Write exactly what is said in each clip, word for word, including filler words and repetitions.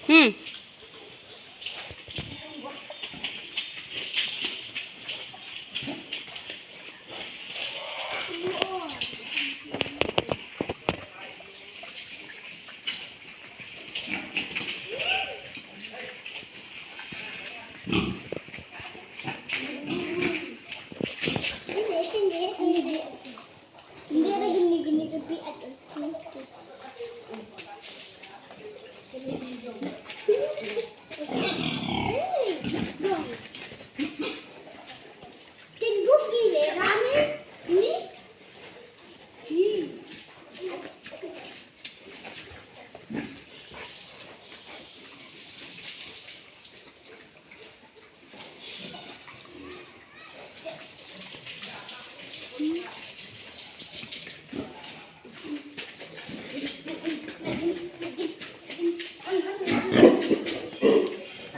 Hmm.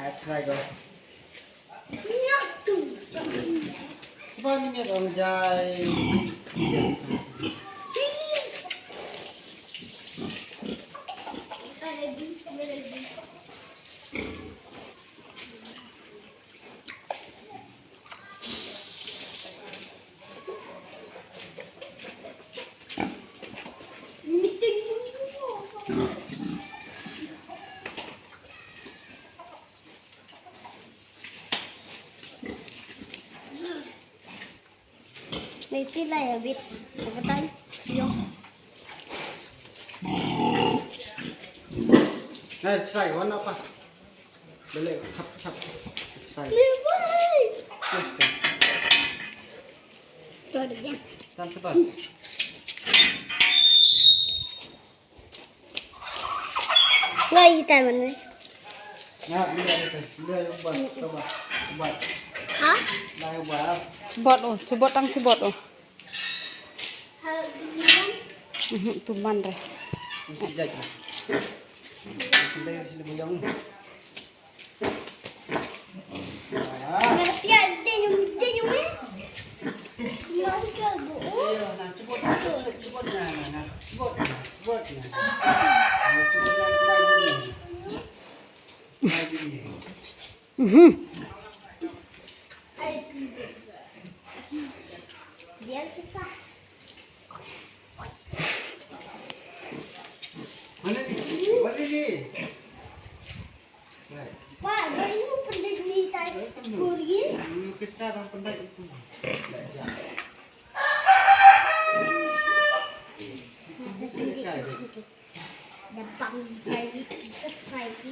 Let's try go. Ba ni miat ong jai. Maybe lai a bit. Apa tai? Yo. Nah, try one apa? Balik, chap, chap. Try. Yes, okay. Tuh ada dia. Tan sebat. Ngai tai man ni. Nga, bila itu, bila yang buat, coba, buat. Ha? Lah yang buat. Chibot oh, chibot tang chibot oh. Mhm, tu man re. Mesti jai. Mesti jai sini buyang. Mana ni? Mana ni? Wah, baru pendek ni tak kurgi. Ni pesta orang pendek itu. Belajar. Itu bukan. Dapat dari kita lagi.